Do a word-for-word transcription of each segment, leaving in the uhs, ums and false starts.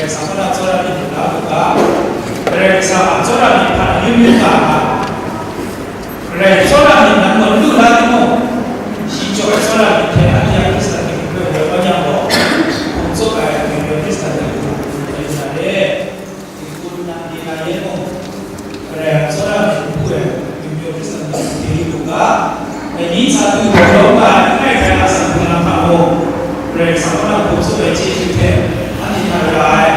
Karai Kasang kaw na tsawra myit lu la u ga, Karai Kasang a tsawra myit hpa na yu yu nga ga, Karai tsawra myit nan gaw n lu la timung, shi jaw ai tsawra myit hte anhte a Hkristan ni hpe woi kau yang gaw, hpung tsup ai Hkristu Hkristan ni hpe woi kau na re. Tinghkun nang di na yen mung, Karai a tsawra myit hpu ai Hkristu Hkristan ni hpe yu lu ga, dai ni sa du gaw lawm nga ai langai rai a asak hpung na hpa mung, Karai Kasang kaw na hpung tsup ai chyeju hte anhte hta ra ai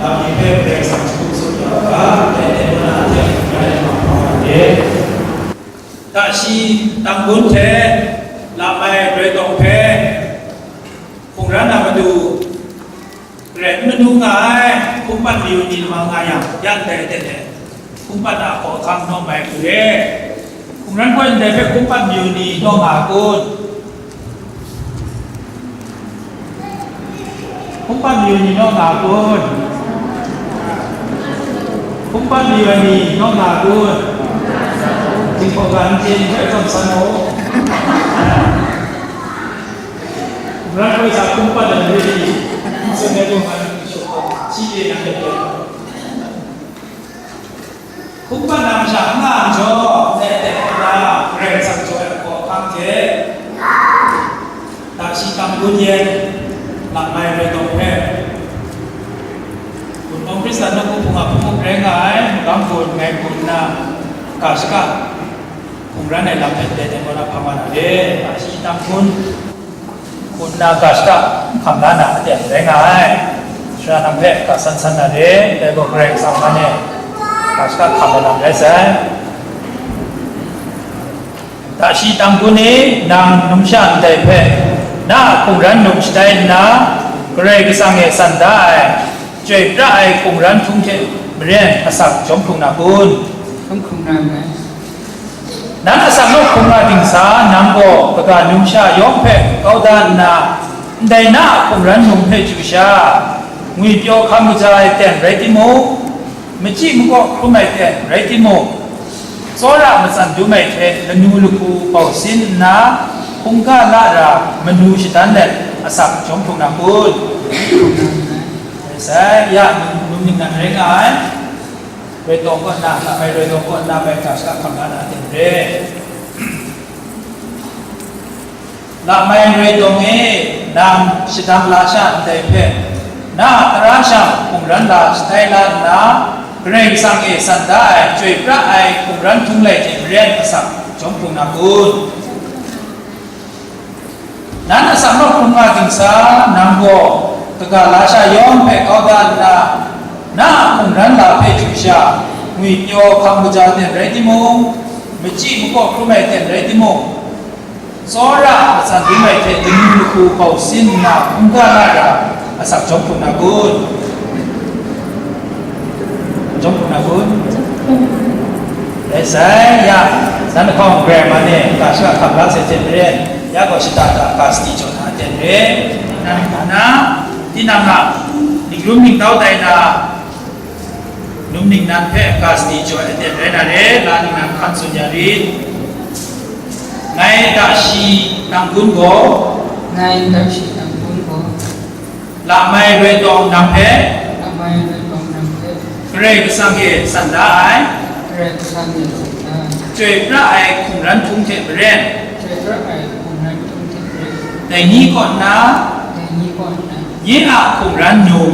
lam ni hpe Karai Kasang hpung tsup ya u ga, dai hte mung na anhte hkungran ai lam hpa wa re. Tashi Tanggun hte Lamai Roi Tawng hpe hkungran na matu, Rai n manu nga ai, hkungpan mayu ni lamang nga yang, yan dai aten e, hkungpan a hkawhkam nawm ai hku re. Hkungran gaw ndai hpe hkungpan mayu ni nawm nga kun? Hkungpan mayu ni nawm nga kun? Hkungpan mayu ai ni nawm nga kun? Jinghpaw ga n chye ni hpe tsawm san u. Hkungran gaw sa hkungpan ai ni, n tsun ai gaw nga, shi pyi na hpe pyi. Hkungpan na masha n nga ai majaw, dai aten e na, Karai Kasang jaw ai hkawhkam hte, Tashi Tanggun yen, Lamai Roi Tawng hpe, Wunpawng Hkristan nawku hpung a hpung up rai nga ai, magam gun ngai gun nna, ga shaka hkungran ai lam hpe dai aten kaw na hpa nga na re. Tashi Tanggun, Kun nna ga shaka hkam la na aten rai nga ai. Sara nang hpe ga san san na re, dai gaw Karai Kasang man e ga shaka hkam ai lam rai sai. Tashi Tanggun e, nang numsha ndai hpe na a hkungran num shatai nna, Karai Kasang e san da ai, chyoi pra ai hkungran htung hte maren asak jawm hkrung na kun? Jawm hkrung na nngai. Nan asak nawk hkungga dingsa nang gaw kaga numsha yawng hpe kau da nna, ndai na a hkungran num hpe chyu sha, ngwipyaw hkam kaja ai ten rai timung, machyi makaw hkrum ai ten rai timung, tsawra matsan dum ai hte lanu lahku bau sin nna, hkungga la ra manu shadan let asak jawm hkrung na kun? Rai sai, ya, num, num ningnan rai nga ai. Roi Tawng kaw nna, Lamai Roi Tawng kaw nna bai ga shaka hkam la na aten re. Lamai Roi Tawng e, nang shadang la sha ndai hpe, na a tara shang hkungran la shatai la nna, Karai Kasang e san da ai chyoi pra ai hkungran htung lai hte maren asak jawm hkrung na kun? Nan asak nawk hkungga dingsa nang gaw kaga la sha yawng hpe kau da nna, na a hkungran la hpe chyu sha, ngwipyaw hkam kaja ten rai timung, machyi makaw hkrum ai ten rai timung, tsawra matsan dum ai hte lanu lahku bau sin nna hkungga la ra asak jawm hkrung na kun? Jawm hkrung na kun? Rai sai, ya, nan lahkawng Karai Kasang e ga shaka hkam la sai hte maren, ya gaw shada da ga sadi jaw na aten re. Nang hta na, tinang a ningrum ningtau tai na, num ningnan hpe ga sadi jaw ai aten rai na re, la ningnan hkan tsun ya rit. Ngai Tashi Tanggun gaw, ngai Tashi Tanggun gaw, Lamai Roi Tawng nang hpe, Lamai Roi Tawng nang hpe, Karai Kasang e san da ai, Karai Kasang e san da ai, chyoi pra ai hkungran htung hte maren, chyoi pra ai hkungran htung hte maren, dai ni kaw nna, dai ni kaw nna, nye a hkungran num,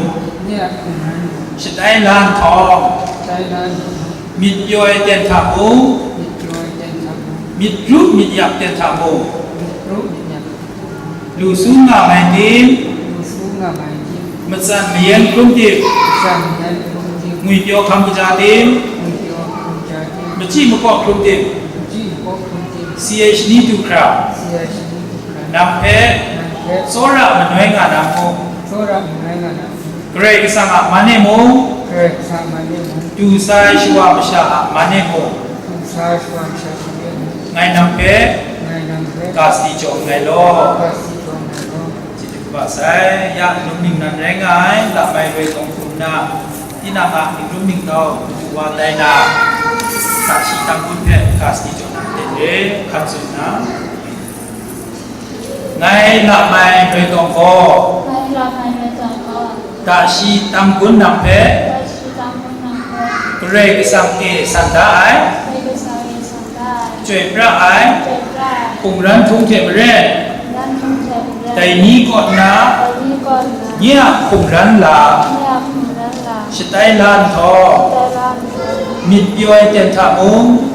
nye a hkungran num, shatai la nhtawm, shatai la nhtawm, myit pyaw ai ten hta mung, myit pyaw ai ten hta mung, myit ru myit yak ten hta mung, myit ru myit yak ten hta mung, lu su nga mai tim, lu su nga mai tim, matsan mayan hkrum tim, matsan mayan hkrum tim, ngwipyaw hkam kaja tim, ngwipyaw hkam kaja tim, machyi makaw hkrum tim, machyi makaw hkrum tim, si ai shani du hkra, si ai shani du hkra, nang hpe, nang hpe, tsawra manoi nga na mung, tsawra manoi nga na mung, Karai Kasang a man e mung, Karai Kasang a man e mung, du sa ai shawa masha a man e mung, du sa ai shawa masha a man e mung, ngai nang hpe, ngai nang hpe, ga sadi jaw nngai law. Ga sadi jaw nngai law. Chyeju kaba sai, ya, num ningnan rai nga ai, Lamai Roi Tawng hkum nna, tinang a ningrum ningtau, wa tai na, Tashi Tanggun hpe ga sadi jaw na aten re, hkan tsun nna. Ngai Lamai Roi Tawng gaw, ngai Lamai Roi Tawng gaw, Dashi tam gun nang hpe, Dashi tam gun nang hpe, Karai Kasang e san da ai, Karai Kasang e san da ai, chyoi pra ai, chyoi pra ai, hkungran htung hte maren, hkungran htung hte maren, dai ni kaw nna, dai ni kaw nna, nye a hkungran lam, nye a hkungran lam, shatai la nhtawm, shatai la nhtawm, myit pyaw ai ten hta mung,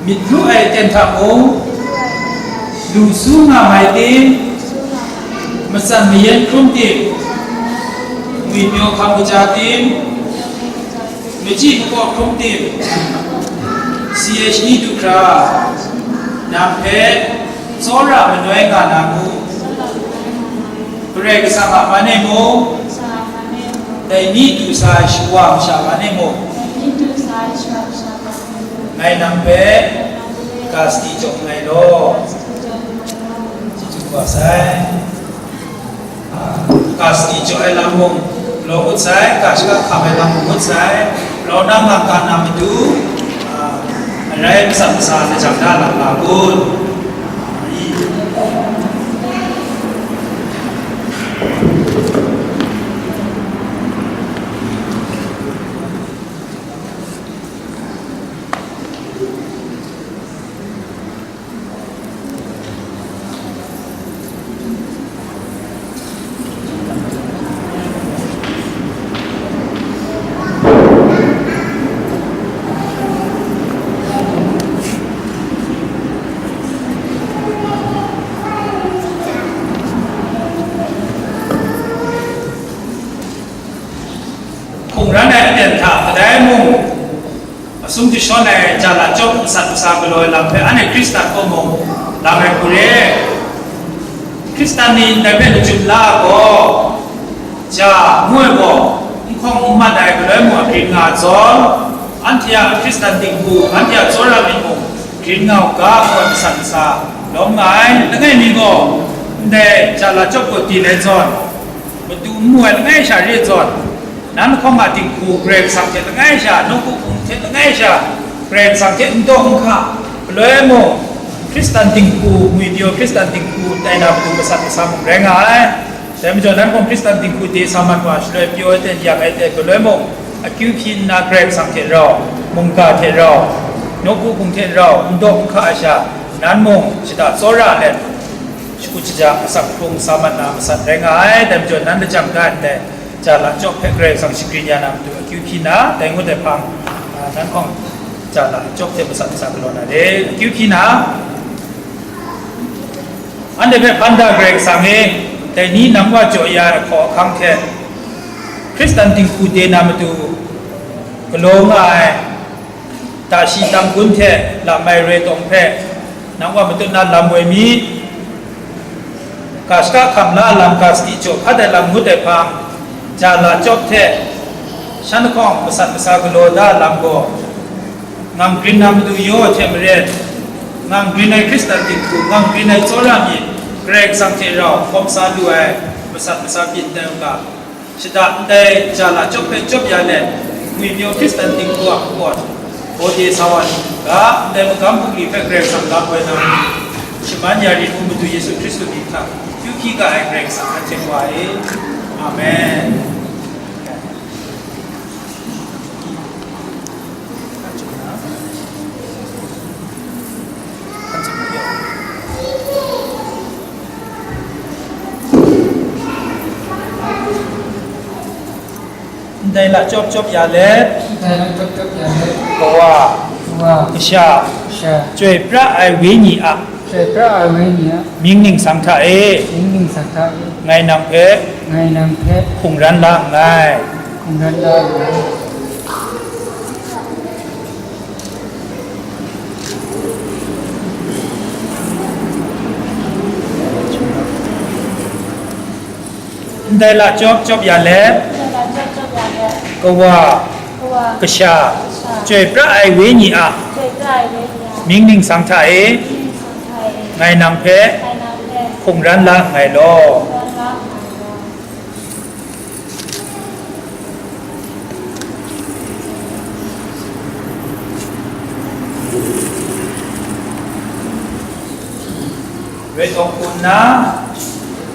myit pyaw ai ten hta mung, myit lu ai ten hta mung, lu su nga mai tim, lu su nga mai tim, matsan mayan hkrum tim, matsan mayan hkrum tim, ngwipyaw hkam kaja tim, ngwipyaw hkam kaja tim, machyi makaw hkrum tim, C H ni du hkra, nang hpe tsawra manoi nga na mung, Karai Kasang a man e mung, dai ni du sa ai shawa masha man e mung, ngai nang hpe ga sadi jaw nngai law. Chyeju kaba sai. Ga sadi jaw ai lam mung galaw ngut sai, ga shaka hkam ai lam mung ngut sai, grau na nga ga na matu, a, arai masat masa lajang da lam nga kun. Hkungran ai aten hta kadai mung, asum jashawn ai ja la chyawp masat masa galaw ai lam hpe, anhte Hkristan kaw mung lang ai hku re. Hkristan ni ndai hpe lachyum la ai gaw, ja ngu ai gaw, n hkawng n mat ai galoi mung a grin nga ai zawn, anhte a Hkristan dinghku, anhte a tsawra myit mung grin nga u ga, ngu ai masat masa lawm nga ai. Langai mi gaw, ndai ja la chyawp gaw din ai zawn, matu n mu ai langai sha re ai zawn, nan lahkawng a dinghku Karai Kasang hte langai sha, nawku hpung hte langai sha, Karai Kasang hte n daw n hka, galoi mung, Hkristan dinghku, ngwipyaw Hkristan dinghku tai na matu masat masa mung rai nga ai. Dai majaw, nan gaw Hkristan dinghku de sa mat wa, shaloi pyaw ai ten, yak ai ten, galoi mung, akyu hpyi nna Karai Kasang hte rau, mungga hte rau, nawku hpung hte rau, n daw n hka ai sha, nan mung shada tsawra let, shakut shaja asak hkrung sa mat na masat rai nga ai. Dai majaw, nan lajang da ndai ja la chyawp hpe Karai Kasang shagrin ya na matu akyu hpyi na, dai ngut ai hpang, a, nan hkawng ja la chyawp hte masat masa galaw na re, akyu hpyi na, anhte hpe hpan da Karai Kasang e, dai ni nang wa jaw ya ai hkaw ahkang hte, Hkristan dinghku de na matu galaw nga ai, dashi tam gun hte lam ai rai tawng hpe, nang wa matut na lam woi mi, ga shaka hkam la lam, ga sadi jaw hkat ai lam ngut ai hpang, ja la chyawp hte, shan lahkawng masat masa galaw da lam gaw, ngang grin na matu yaw hte maren, ngang grin ai Hkristan dinghku, ngang grin ai tsawra myit, Karai Kasang hte rau hkawm sa lu ai masat masa byin tai u ga. Shada ndai ja la chyawp hpe chyawp ya let, ngwipyaw Hkristan dinghku a kaw, bawde sa wa ni u ga, ndai magam bungli hpe Karai Kasang lam woi na, shaman ya rit ngu matu Yesu Hkristu mying hta, kyu hpyi ga ai Karai Kasang, anhte Wa e. Amen. Ndai la chyawp chyawp ya let, Ndai la chyawp chyawp ya let, Kawa, Kawa, Kasha, Kasha, Chyoi pra ai Wenyi a, Chyoi pra ai Wenyi a, mying ningsang hta e, mying ningsang hta e, ngai nang hpe, ngai nang hpe, hkungran la nngai. Hkungran la nngai. Ndai la chyawp chyawp ya let, Ndai la chyawp chyawp ya let, Kawa, Kawa, Kasha, Kasha, Chyoi pra ai Wenyi a, Chyoi pra ai Wenyi a, mying ningsang hta e, mying ningsang hta e, ngai nang hpe, ngai nang hpe, hkungran la nngai law. Hkungran la nngai law. Rai tawng hku nna,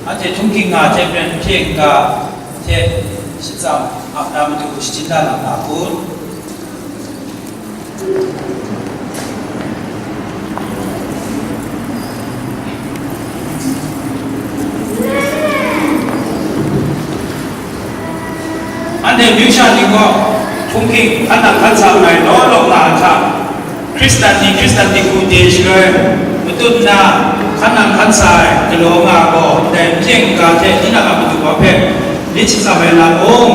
anhte htunghking nga hte maren n hkye n ga, n Shitsam ap na matu shajin da na nga kun. Anhte amyu sha ni gaw, hpung hking, hkan nang hkan sa ai law law nga ai hta, Hkristan ni Hkristan ni hku de shaloi, matut nna, hkan nang hkan sa ai galaw nga ai gaw, ndai n-, n-, ga hte tinang a matu wa hpe lit shatsam ai lam mung,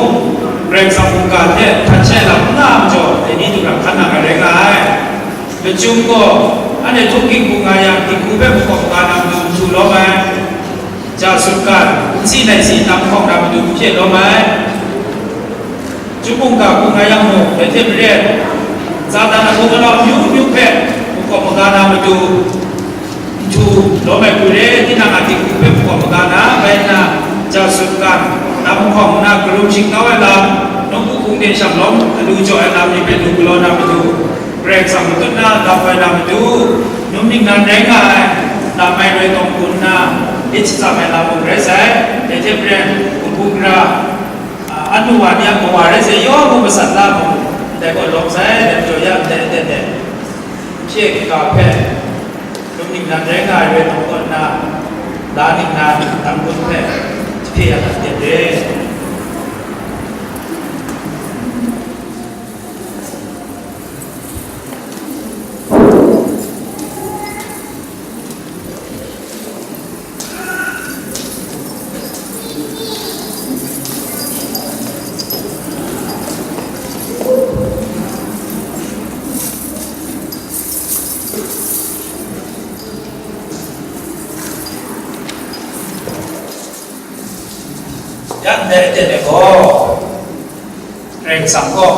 Karai Kasang mungga hte htan shai lam n nga ai majaw, dai ni du ram hkan nang ai rai nga ai. Lachyum gaw, anhte hpung hking hku nga yang, dinghku hpe makawp maga na matu n htu lawm ai. Ja sutgan, n si nai si tam hkawng na matu n hpye lawm ai. Chyum mungga hku nga yang mung, dai hte maren, Satan a hpung alau amyu myu hpe makawp maga na matu n htu lawm ai hku re, tinang a dinghku hpe makawp maga na, bai nna, ja sutgan, tam hkawng nna, karum shingtau ai lam, nawku hpung de shang lawm, alu jaw ai lam ni hpe lu galaw na matu, Karai Kasang matut na dap ai lam matu, num ningnan rai nga ai, lam mai rai tawng kun nna, lit shatsam ai lam mung rai sai, dai hte maren, hpung hkra, a, anu wa ni a kawa rai sai, yawng mung masat la mung, ndai gaw lawm sai, dai majaw ya ndai aten e, hpye kaga hpe, num ningnan rai nga ai rai tawng kun nna, la ningnan, tam kun hpe, hpye ya dat ten re. Yang dai aten e gaw, Karai Kasang kaw